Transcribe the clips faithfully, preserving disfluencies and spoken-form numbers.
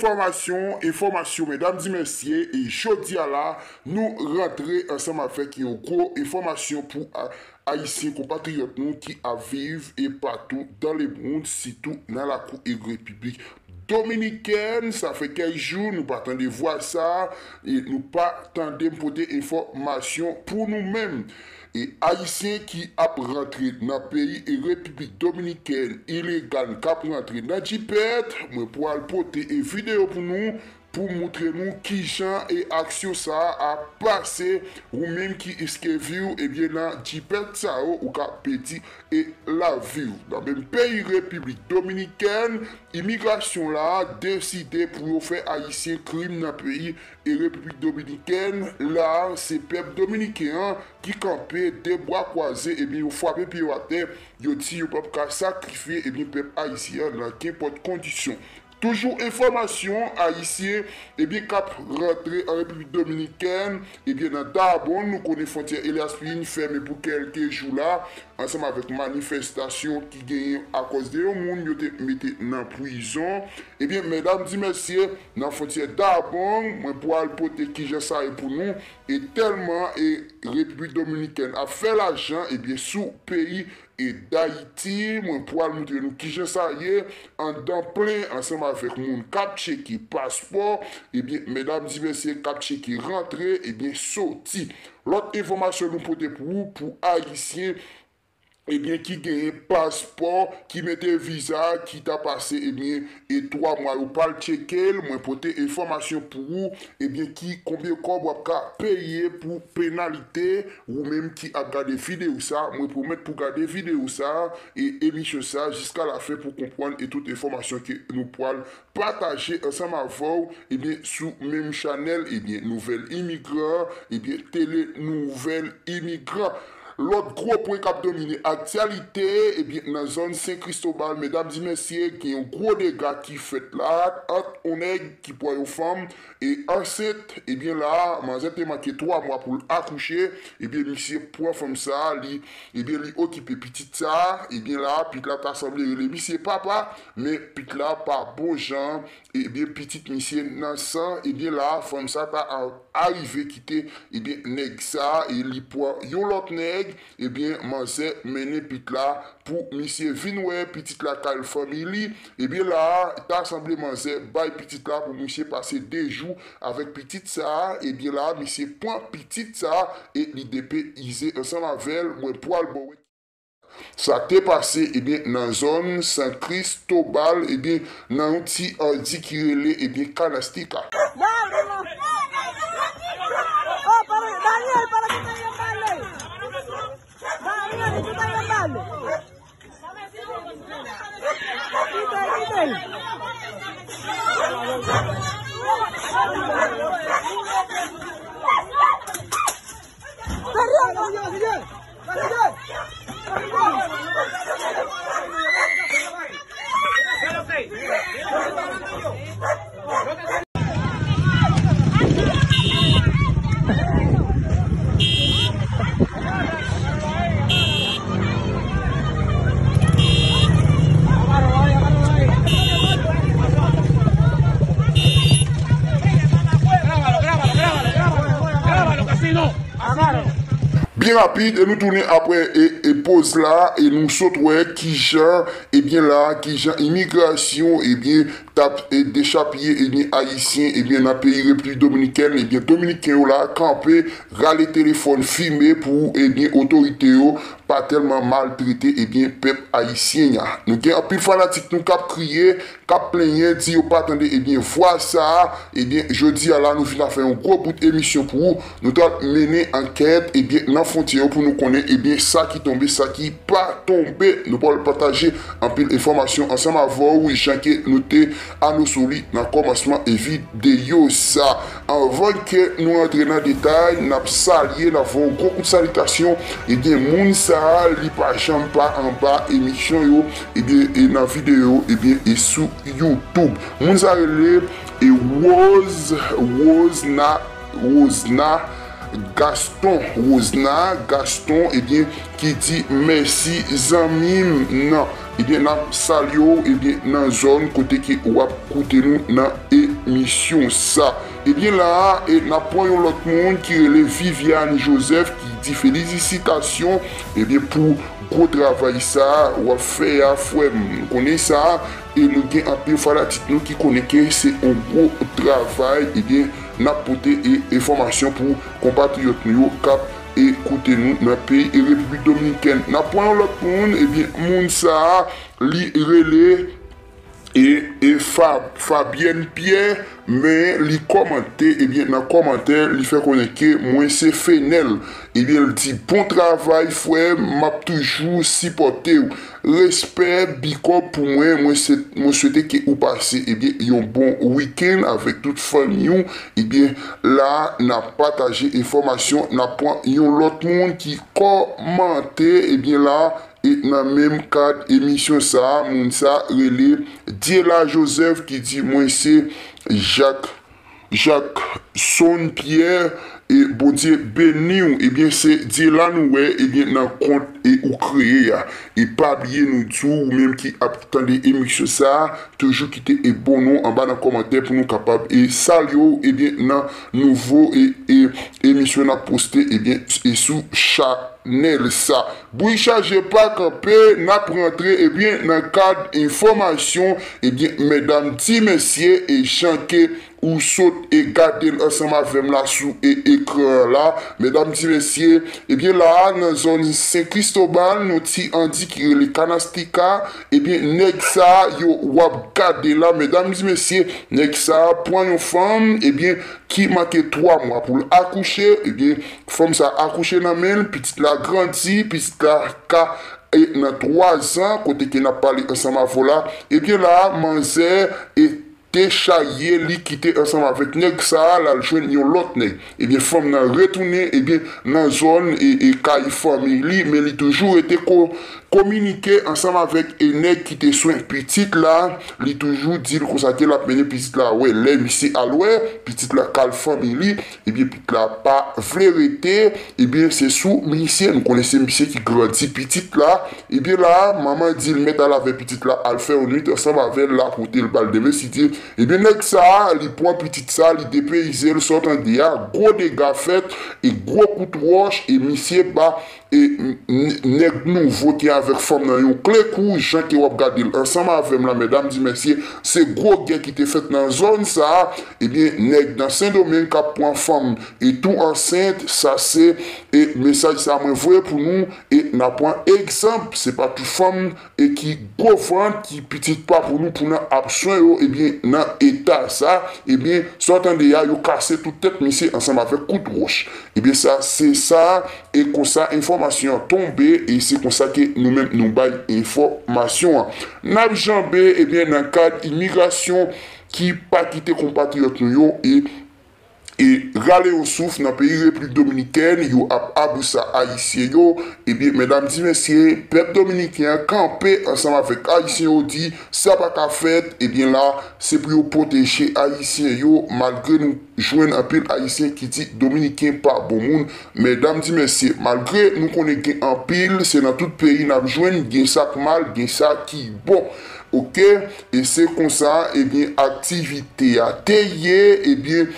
Enfòmasyon, enfòmasyon, medam di mesye, e jodi a la, nou rantre ansanm avèk yon gwo enfòmasyon pou a- Ayisyen konpatriyòt nou ki ap viv e patou dans le monde, sitou nan lakou e Repiblik Dominikèn. Sa fè kèk jou nou pa tande vwa sa, e nou pa tande m pote enfòmasyon pou nou menm. E Ayisyen ki ap rantre nan peyi e Repiblik Dominikèn ilegal, k ap rantre nan jipèt, mwen pral pote e videyo pou nou, pou moutre nou kijan e aksyon sa a ap pase. Ou menm ki eskèvi w, ebyen, nan jipèt sa yo, ou ka pèdi e lavi w. Nan menm peyi Repiblik Dominikèn, imigrasyon la deside pou yo fè Ayisyen krim nan peyi e Repiblik Dominikèn. La, se pèp dominiken an ki kanpe de bwa kwaze, ebyen, yo frape pye yo atè, yo di yo p ap ka sakrifye, ebyen, pèp ayisyen an nan kenpòt kondisyon. Toujou enfòmasyon, Ayisyen, ebyen, k ap rantre an Repiblik Dominikèn, ebyen, nan Darbonne, nou konnen fwontyè Elias Payne fèmen pou kèlke jou la, ansanm avèk manifestasyon ki genyen akòz de yon moun yo te mete nan prizon. Ebyen, medam di mesye, nan fwontyè Darbonne, mwen pral pote kijan sa ye pou nou, e tèlman e Repiblik Dominikèn ap fè lajan, ebyen, sou peyi e Dayiti, mwen pral moutre nou kijan sa ye anndan plen ansanm avèk moun k ap tcheke paspò, ebyen, medam di mesye, k ap tcheke rantre, ebyen, soti. Lòt enfòmasyon nou pote pou ou, pou Ayisyen, ebyen, ki genyen paspò, ki mete viza, ki ta pase, ebyen, e twa mwa yo pa l tcheke l, mwen pote enfòmasyon pou ou, ebyen, ki konbyen kòb w ap ka peye pou penalite, ou menm ki ap gade videyo sa, mwen pwomèt pou gade videyo sa e emisyon sa jiska lafen pou konprann e tout enfòmasyon ke nou pral pataje ansanm avè w, ebyen, sou menm chanèl, ebyen, Nouvèl Imigran, ebyen, Tele Nouvèl Imigran. Lòt gwo pwen k ap domine aktyalite, ebyen, nan zòn Sen Kristobal, medam di mesye, gen yon gwo dega ki fèt la ant yon nèg ki pran yon fanm e ansent, ebyen, la a, manzè te manke twa mwa pou l akouche, ebyen, misye pran fanm sa a, li, ebyen, li okipe pitit sa a, ebyen, la a, pitit la ta sanble rele misye papa, men pitit la pa bon jan, ebyen, pitit misye nan san, ebyen, la a, fanm sa ta a- arive kite, ebyen, nèg sa, e li pran yon lòt nèg, ebyen, manzè mennen pitit la pou misye vin wè pitit la kay fanmi li, ebyen, la a, ta sanble manzè bay pitit la pou misye pase de jou avèk pitit sa, ebyen, la a, misye pran pitit sa e li depeyize ansanm avè l, mwen pral ba w wè. Sa te pase, ebyen, nan zòn San Cristobal, ebyen, nan yon ti andi ki rele, ebyen, Canastica. Daniel, para que te llevan. Daniel, que te llevan. Quita, quita. Perdió. Byen rapid, e nou tounen apre e, e poz la, e nou sot wè kijan, ebyen la, kijan imigrasyon, ebyen, t ap, e, dechapiye, ebyen, Ayisyen, ebyen, nan peyi Repiblik Dominikèn, ebyen, Dominiken yo la kanpe, rale telefòn, fimen pou, ebyen, otorite yo pa tèlman maltrete, ebyen, pèp ayisyen an. Nou gen anpil fanatik nou k ap kriye, k ap plenyen, di yo pa tande, ebyen, vwa sa a, ebyen, jodi a la, nou vin ap fè yon gwo bout emisyon pou ou. Nou t ap mennen ankèt, ebyen, nan fwontyè yo pou nou konnen, ebyen, sa ki tonbe, sa ki pa tonbe. Nou pral pataje anpil enfòmasyon ansanm avè w, jan ke nou te anonse w li nan kòmansman e videyo sa. Anvan ke nou rantre nan detay, n ap salye, n ap voye yon gwo kout salitasyon, ebyen, moun sa a, li pa janm pa anba emisyon yo, ebyen, e nan videyo, ebyen, e sou YouTube. Moun sa a rele, e Rose, Rosna, Rosna, Gaston Rosna, Gaston, ebyen, ki di mèsi zanmi m nan. Ebyen, n ap salye w, ebyen, nan zòn kote ke w ap koute nou nan emisyon sa. Ebyen, la a, e n ap pran yon lòt moun ki rele Viviane Joseph, ki di felisitasyon, ebyen, pou gwo travay sa a w ap fè a, frè m. Nou konnen sa a, e nou gen anpil fanatik nou ki konnen ke se yon gwo travay, ebyen, n ap pote e enfòmasyon pou konpatriyòt nou yo k ap e koute nou nan peyi e Repiblik Dominikèn. N ap pran yon lòt moun, ebyen, moun sa a, li rele e, e Fa-, Fabienne Pierre, men li kòmante, ebyen, nan kòmantè, li fè konnen ke mwen se Fenel. Ebyen, l di, bon travay, frè m, m ap toujou sipòte w. Respè, big up pou mwen, mwen se, mwen swete ke ou pase, ebyen, yon bon wikenn avèk tout fanmi w. Ebyen, la, n ap pataje enfòmasyon, n ap pran yon lòt moun ki kòmante, ebyen, la, e nan menm kad emisyon sa a, moun sa rele Dyela Joseph ki di, mwen se Jacques, Jackson Pierre, e Bondye beni w. Ebyen, se Dyela nou wè, ebyen, nan kont e ou kreye a. E pa bliye nou di w, ou menm ki ap tande emisyon sa a, toujou kite e bon non anba nan kòmantè pou nou kapab e salye w, ebyen, nan nouvo e, e emisyon n ap poste, ebyen, e sou chanèl sa. Bri chaje pa kanpe, n ap rantre, ebyen, nan kad enfòmasyon, ebyen, medam di mesye, e jan ke ou sot e gade l ansanm avè m la sou e ekran an la, medam di mesye, ebyen, la a, nan zòn Sen Kristobal, nou ti Andi ki rele Kanastika, ebyen, nèg sa a, yo w ap gade la, medam di mesye, nèg sa a pran yon fanm, ebyen, ki manke twa mwa pou l akouche, ebyen, fanm sa akouche nan men l, pitit la grandi, pitit la ka e nan twa zan, kote ke n ap pale ansanm avè w la, ebyen la, manzè e te chaye, li kite ansanm avèk nèg sa a, l al jwenn yon lòt nèg. Ebyen, fanm nan retounen, ebyen, nan zòn e, e kay fanmi li, men li toujou rete ko-, kominike ansanm avèk e nèg ki te swen pitit la, li toujou di l konsa ke l ap mennen pitit la wè. Lè misye al wè, pitit la kay fanmi li, ebyen, pitit la pa vle rete, ebyen, se sou misye, nou konnen se misye ki grandi pitit la, ebyen, la, manman di l mèt al avè pitit la, al fè yon nwit ansanm avè l la, kote l ba l demen, si Dye, ebyen, nèg sa a, li pran pitit sa, li depeyize l, sa w tande a, gwo dega fèt, e gwo kout wòch, e misye ba e n-, n-, nèg nouvo ki avèk fanm nan yon kle kou, jan ke w ap gade l ansanm avè m la, medam di mesye, se gwo gè ki te fèt nan zòn sa a, ebyen, nèg nan Sendomeng k ap pran fanm e tou ansent, sa se, e mesaj sa mwen voye pou nou, e n a pran egzanp, se pa tout fanm e ki gwo vant, ki pitit pa pou nou, pou n ap swen yo, ebyen, nan eta sa, ebyen, sa w tande a, yo kase tout tèt misye ansanm avèk kout wòch. Ebyen, sa, se sa, e konsa enfòmasyon an tonbe, e se konsa ke nou menm nou bay enfòmasyon an. N ap janbe, ebyen, nan kad imigrasyon ki pa kite konpatriyòt nou yo, e e rale yon souf nan peyi Repiblik Dominikèn, yo ap abousa Ayisyen yo. Ebyen, medam di mesye, pèp dominiken an kanpe ansanm avèk Ayisyen yo, di sa pa ka fèt, ebyen la, se pou yo pwoteje Ayisyen yo, malgre nou jwenn anpil Ayisyen ki di Dominiken pa bon moun. Medam di mesye, malgre nou konnen gen anpil, se nan tout peyi n ap jwenn, gen sa k mal, gen sa ki bon. Oke? E se konsa, ebyen, aktivite a te ye, ebyen,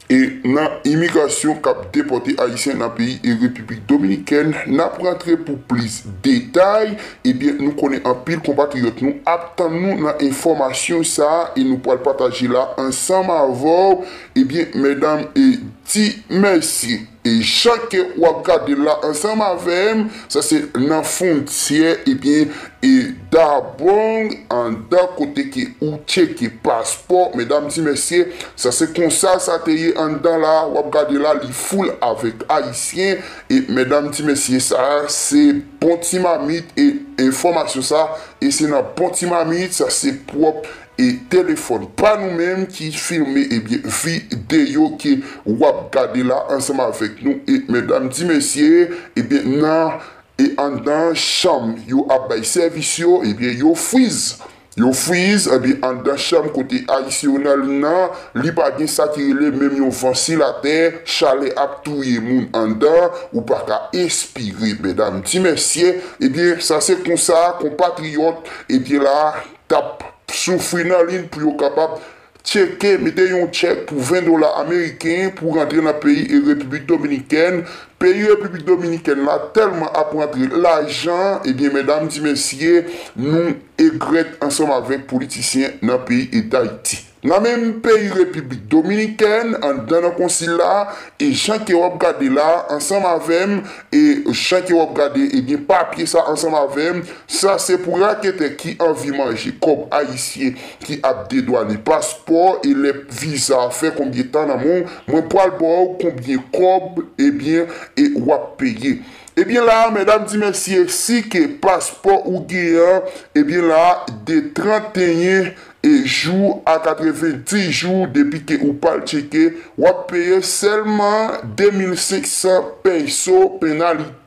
e nan imigrasyon k ap depòte Ayisyen nan peyi e Repiblik Dominikèn. N ap rantre pou plis detay. Ebyen, nou konnen anpil konpatriyòt nou ap tann nou nan enfòmasyon sa a e nou pral pataje la ansanm avè w. Ebyen, medam e di mesye. E jan ke w ap gade la ansanm avè m, sa se nan fwontyè, ebyen, e Dabong, anndan kote ke ou tcheke paspò, medam di mesye, sa se konsa sa te ye anndan la, w ap gade la, li foul avèk Ayisyen, e medam di mesye, sa se bon ti mamit, e enfòmasyon sa, e se nan bon ti mamit, sa se pwòp e telefòn pa nou menm ki filme, ebyen, videyo ke w ap gade la ansanm avèk nou. E medam di mesye, ebyen, nan e anndan chanm yo ap bay sèvis yo, ebyen, yo friz. Yo friz, ebyen, anndan chanm kote Ayisyen yo nan li nan, li pa gen sa ki rele menm yon vantilatè, chalè ap touye moun anndan, ou pa ka espire, medam, ti mesye, ebyen, sa se konsa, konpatriyòt, ebyen, la, t ap soufri nan li pou yo kapab tcheke, mete yon tchèk pou ven dola ameriken pou rantre nan peyi e Repiblik Dominikèn. Peyi Repiblik Dominikèn la tèlman ap rantre lajan, ebyen, medam, ti mesye, nou egrèt ansanm avèk politisyen nan peyi e Dayiti. Nan menm peyi Repiblik Dominikèn, anndan nan konsil la, e jan ke w ap gade la, ansanm avè m, e jan ke w ap gade, ebyen, papye sa ansanm avè m, sa se pou raketè ki anvi manje kòb ayisyen ki ap dedwane paspò e lè viza fè konbyen tan nan men w, mwen pral ba w konbyen kòb, ebyen, e w ap peye. Ebyen la, medam, ti mesye, si ke paspò ou genyen, ebyen la, de tranteyen e jou a katrevenndis jou depi ke ou pa al tcheke, w ap peye sèlman de mil senk san peso penalite.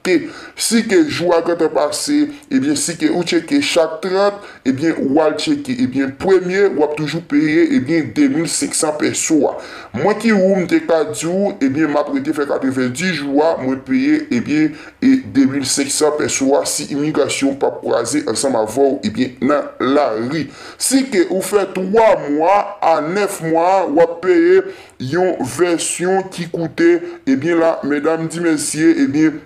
Si ke jou a gentan pase, ebyen, si ke ou tcheke chak trant, ebyen, w al tcheke, ebyen, premye, w ap toujou peye, ebyen, de mil senk san peso a. Mwen ki ou, m te ka di w, ebyen, m ap rete fè katrevenndis jou a, mwen peye, ebyen, e de mil senk san peso a si imigrasyon p ap kwaze ansanm avè w, ebyen, nan lari. Si ke ou fè twa mwa a nèf mwa, w ap peye yon vèsyon ki koute, ebyen, la, medam, ti mesye, ebyen,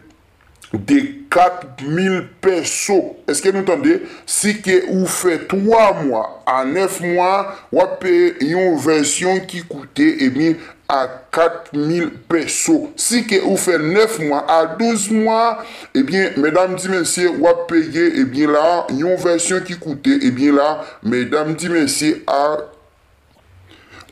de kat mil peso. Èske nou tande? Si ke ou fè twa mwa a nèf mwa, w ap peye yon vèsyon ki koute, ebyen, a kat mil peso. Si ke ou fè nèf mwa a douz mwa, ebyen, medam, ti mesye, w ap peye, ebyen, la, yon vèsyon ki koute, ebyen, la, medam, ti mesye, a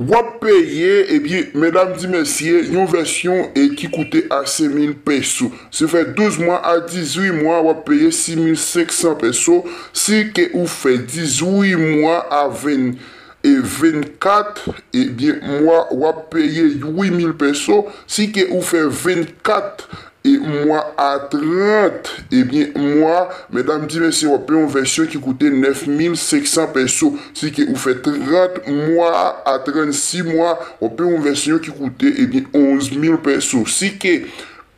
w ap peye, ebyen, medam, ti mesye, yon vèsyon e ki koute a senk mil peso. Si w fè douz mwa a dizuit mwa, w ap peye sis mil senk san peso. Si ke ou fè dizuit mwa a ven, e vennkat, ebyen, mwa, w ap peye uit mil peso. Si ke ou fè vennkat e mwa a trant, ebyen, mwa, medam, ti mesye, w ap peye yon vèsyon ki koute nèf mil senk san peso. Si ke ou fè trant mwa a trannsis mwa, w ap peye yon vèsyon ki koute, ebyen, onz mil peso. Si ke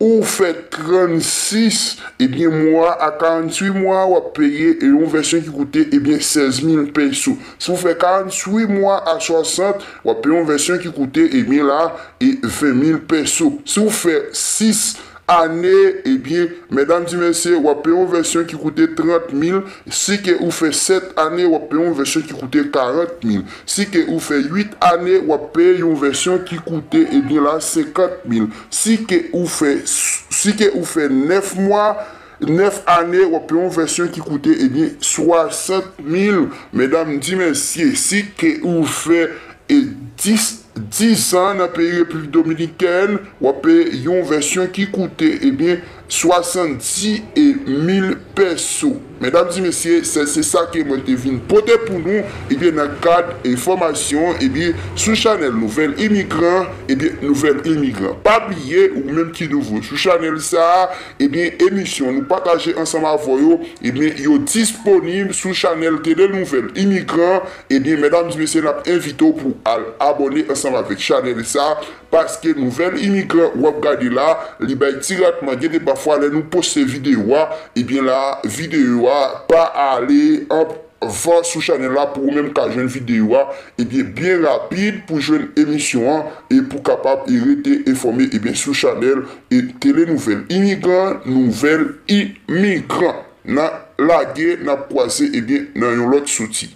ou fè trannsis, ebyen, mwa a karanntuit mwa, w ap peye, e, yon vèsyon ki koute, ebyen, sèz mil peso. Si w fè karanntuit mwa a swasant, w ap peye yon vèsyon ki koute, ebyen, la, e ven mil peso. Si w fè sis ane, ebyen, medam, ti mesye, w ap peye yon vèsyon ki koute trant mil. Si ke ou fè sèt ane, w ap peye yon vèsyon ki koute karant mil. Si ke ou fè uit ane, w ap peye yon vèsyon ki koute, ebyen, la, senkant mil. Si ke ou fè, si ke ou fè nèf mwa, nèf ane, w ap peye yon vèsyon ki koute, ebyen, swasant mil. Medam, ti mesye, si ke ou fè, e, dis, dis an nan peyi Repiblik Dominikèn, w ap peye yon vèsyon ki koute, ebyen, swasanndis mil peso. Medam, ti mesye, se, se sa ke mwen te vin pote pou nou, ebyen, nan kad enfòmasyon, ebyen, sou chanèl Nouvèl Imigran, ebyen, Nouvèl Imigran. Pa bliye, ou menm ki nouvo sou chanèl sa a, ebyen, emisyon nou pataje ansanm avè yo, ebyen, yo disponib sou chanèl Tele Nouvèl Imigran. Ebyen, medam, ti mesye, n ap envite w pou al abòne ansanm avèk chanèl sa a, paske Nouvèl Imigran w ap gade la, li bay ti ratman. Gen de pafwa, lè nou poste videyo a, ebyen, la, videyo a pa ale an van sou chanèl la pou ou menm ka jwenn videyo a, ebyen, byen rapid pou jwenn emisyon an e pou kapab e rete enfòme, ebyen, sou chanèl e Tele Nouvèl Imigran, Nouvèl Imigran. N a lage, n ap kwaze, ebyen, nan yon lòt soti.